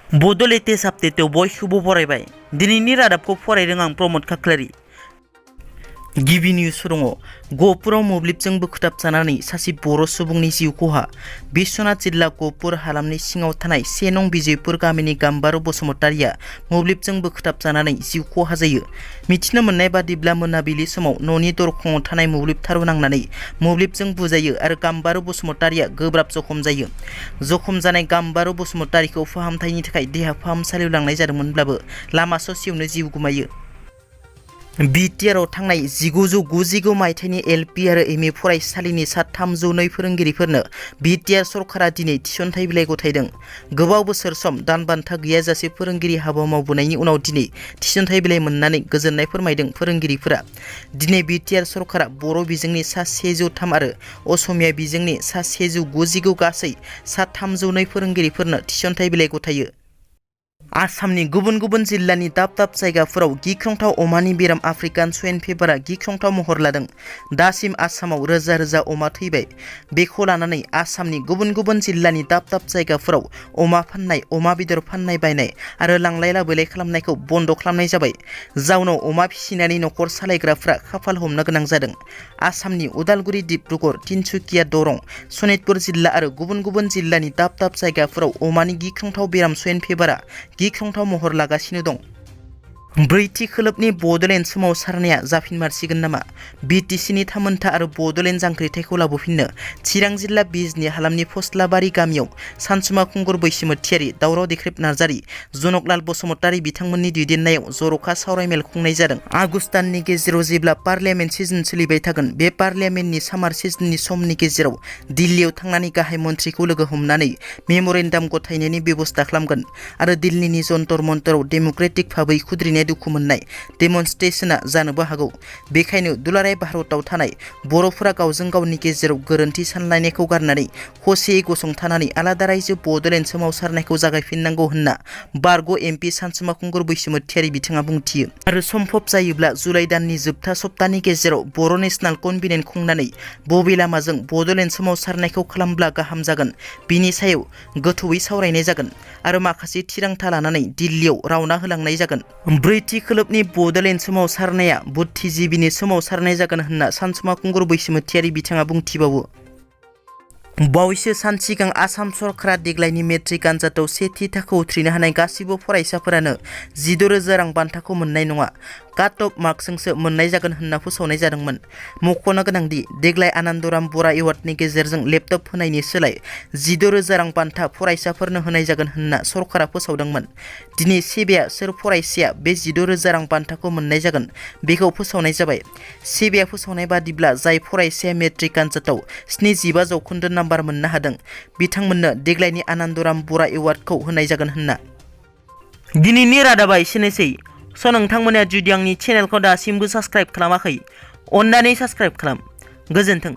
Bodo latest आपडेटआव बयखौबो बरायबाय। दिनैनि रादाबखौ फरायदों आं प्रमद खाख्लारि। गिबि निउस दङ। गहपुराव मोब्लिबजों बोखथाबजानानै सासे बर' सुबुंनि जिउ खहा। बिश्वनाथ जिल्ला गहपुर हालामनि सिङाव थानाय 1 नं बिजयपुर गामिनि गाम्बारु बसुमतारिया मोब्लिबजों बोखथाबजानानै जिउ खहा जायो। मिथिनो मोननाय बादिब्ला मोनाबिलि समाव न'नि दरखङाव थानाय मोब्लिब थारआव नांनानै मोब्लिबजों बुजायो आरो गाम्बारु बसुमतारिया गोब्राब जखम जायो। जखम जानाय गाम्बारु बसुमतारिखौ फाहामथायनि थाखाय देहा फाहामसालियाव लांनाय जादोंमोनब्लाबो लामा ससेयावनो जिउ गोमायो। बिटिआरआव थांनाय 1999 मायथाइनि एलपि आरो एमइ फरायसालिनि सा 302 फोरोंगिरिफोरनो बिटिआर सरकारा दिनै थिसनथाइ बिलाइ गथायदों। गोबाव बोसोर सम दानबान्था गैयाजासे फोरोंगिरि हाबा मावबोनायनि उनाव दिनै थिसनथाइ बिलाइ मोननानै गोजोननाय फोरमायदों फोरोंगिरिफोरा। दिनै बिटिआर सरकारा बर' बिजोंनि सा 103 आरो असमिया बिजोंनि सा 199 गासै सा 302 फोरोंगिरिफोरनो थिसनथाइ बिलाइ गथायो। आसामनि गुबुन गुबुन जिल्लानि दाब दाब जायगाफोराव गिख्रंथाव अमानि बेराम आफ्रिकान स्वाइन फिभारआ गिख्रंथाव महर लादों। दासिम आसामाव रोजा रोजा अमा थैबाय। बेखौ लानानै आसामनि गुबुन गुबुन जिल्लानि दाब दाब जायगाफोराव अमा फाननाय, अमा बेदर फाननाय बायनाय आरो लांलाय लाबोलाय खालामनायखौ बन्द खालामनाय जाबाय। जाउनाव अमा फिसिनानै नखर सालायग्राफ्रा खाफाल हमनो गोनां जादों। आसामनि उदालगुरि, डिब्रुगड़, तिनसुकिया, दरं, सनितपुर जिल्ला आरो गुबुन गुबुन जिल्लानि दाब दाब जायगाफोराव अमानि गिख्रंथाव बेराम स्वाइन फिभारआ गिख्रंथाव महर लागासिनो दं। ब्रैथि खोलोबनि बड'लेण्ड सोमावसारनाया जाफिनमारसिगोन नामा? बिटिसिनि थामोनथा आरो बड'लेण्ड जांख्रिथायखौ लाबोफिननो चिरां जिल्ला बिजनी हालामनि फस्लाबारि गामियाव सानसुमा खुंगुर बैसोमुथियारि, दावराव देख्रेब नार्जारि, जनकलाल बसुमतारि बिथांमोननि दैदेननायाव जर'खा सावरायमेल खुंनाय जादों। आगस्ट दाननि गेजेराव जेब्ला पार्लियामेन्ट सिजन सोलिबाय थागोन, बे पार्लियामेन्टनि सामार सिजननि समनि गेजेराव दिल्लीयाव थांनानै गाहाय मन्थ्रिखौ लोगो हमनानै मेम'रेन्डाम गथायनायनि बेबस्था खालामगोन आरो दिल्लीनि जन्तर मन्तराव डेम'क्रेटिक भाबै खुद्रिनाय दुखु मोननाय डेमनस्ट्रेशना जानोबो हागौ। बेखायनो दुलाराय भारतआव थानाय बर'फोरा गावजों गावनि गेजेराव गोरोन्थि सानलायनायखौ गारनानै खौसेयै गसंथानानै आलादा रायजो बड'लेण्ड सोमावसारनायखौ जागायफिननांगौ होनना बारग' एमपि सानसुमा खुंगुर बैसोमुथियारि बिथाङा बुंथियो। आरो सम्भब जायोब्ला जुलाइ दाननि जोबथा सप्तानि गेजेराव बर' नेशनेल कनभेनेन्ट खुंनानै बबे लामाजों बड'लेण्ड सोमावसारनायखौ खालामब्ला गाहाम जागोन बिनि सायाव गोथौयै सावरायनाय जागोन आरो माखासे थिरांथा लानानै दिल्लीयाव रावना होलांनाय जागोन। ब्रैथि खोलोबनि बड'लेण्ड सोमावसारनाया बुद्धिजिबिनि सोमावसारनाय जागोन होनना सानसुमा खुंगुर बैसोमुथियारि बिथाङा बुंथिबावो। बावैसो सान सिगां आसाम सरकारा देग्लायनि मेट्रिक आनजादाव सेथि थाखोआव उथ्रिनो हानाय गासिबो फरायसाफोरानो 16,000 रां बान्थाखौ मोननाय नङा, काट अफ मार्कसजोंसो मोननाय जागोन होनना फोसावनाय जादोंमोन। मख'नो गोनांदि देग्लाय आनन्दराम बरा एवार्डनि गेजेरजों लेपटप होनायनि सोलाय 16,000 रां बान्था फरायसाफोरनो होनाय जागोन होनना सरकारा फोसावदोंमोन। दिनै सेबेआ सोर फरायसाया बे 16,000 रां बान्थाखौ मोननाय जागोन बेखौ फोसावनाय जाबाय। सेबेआ फोसावनाय बादिब्ला जाय फरायसाया मेट्रिक आनजादाव 75 जौखोन्दो नाम्बार मोननो हादों बिथांमोननो देग्लायनि आनन्दराम बरा एवार्डखौ होनाय जागोन होनना। दिनैनि रादाबा एसेनोसै। नोंथांमोना जुदि आंनि चेनेलखौ दासिमबो साबस्क्राइब खालामाखै, अन्नानै साबस्क्राइब खालाम। गोजोन्थों।